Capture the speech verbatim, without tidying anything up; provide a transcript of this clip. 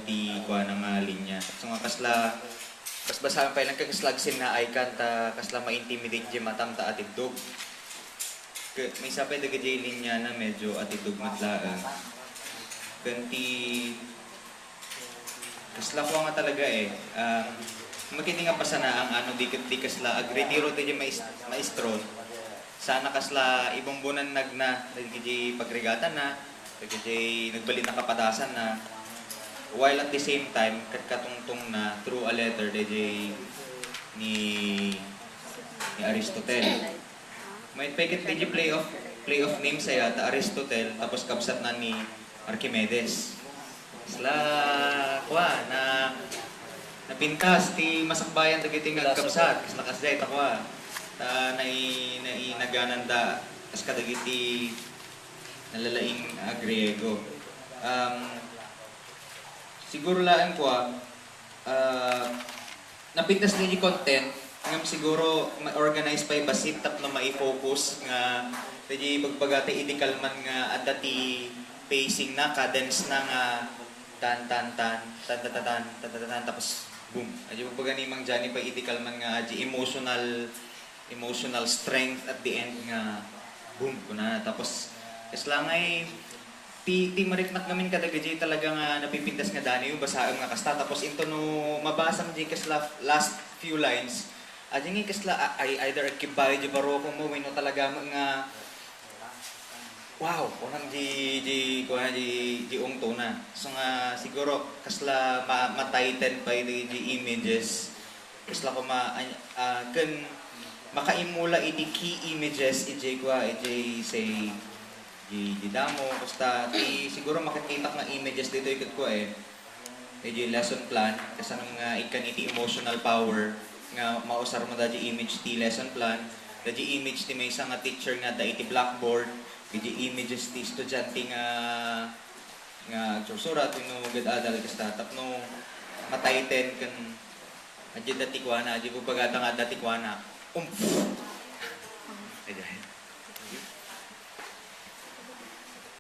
ti kuana nga linya. So nga kasla, basbasaen pay lang ket kasla agsennaay kan ta kasla ma-intimidate diay matam ta atiddog. Ket maysa pay dagiti linyana medyo atiddog met laeng. Ken ti kasla kua nga talaga eh, um, makiti nga pasanaang ano di ket di kasla agretiro ti diay mais-, maestro. Sana kasla ibumbunannagna dagiti pagrigatanna, dagiti nagbalinna kapadasanna, while at the same time, ket katungtongna through a letter daydiay ni, ni Aristotle. Mayat pay ket daydiay play of, play of names aya, ta Aristotle, tapos kabsatna ni Archimedes. Kasla, kua, na, napintas ti masakbayan dagiti nga agkabsat, kasla kasdiay ta kua. Ta nai-, nainagananda, kas kadagiti nalalaing a Griego. Um, siguro laeng kua, ah, napintas daydiay content, ngem siguro ma-organize pay bassit tapno mai-focus nga daydiay ibagbaga ti idi kalman nga adda ti pacing na, cadence na nga tan, tan, tan, tan, tan, tan, tan, tan, tan, tapos boom. Adda ibagbaga ni Mang Johnny pay idi kalman nga adda emotional, emotional strength at the end nga boom, kuna. Tapos, kasla nga eh, ti, ti mariknak ngamin kadagiti talaga nga napipintas nga daniw, basaem nga kasta. Tapos into no mabasam di kasla last few lines, adda nga kasla, a-, ay, either agkibbayo di barokongmo wenno talaga met nga, wow, kunam di, di, kuana di, di ungtona. So nga, siguro, kasla ma-, ma-tighten pay di, di images. Kasla koma, ay, ah, ken makaimula iti key images, iti kua, iti say, di, di damo, basta, ti, siguro makikitak nga images ditoy ket kua eh. Iti lesson plan, kasano nga ikkan iti emotional power nga mausarmo daydi image ti lesson plan, daydi image ti maysa nga teacher nga adda iti blackboard, daydi images ti estudiante nga, nga agsursurat wenno gad-adal kasta tapno ma-tighten ken adda ti kuana, adda ibagada nga adda ti kuana. Umph! Ay, di.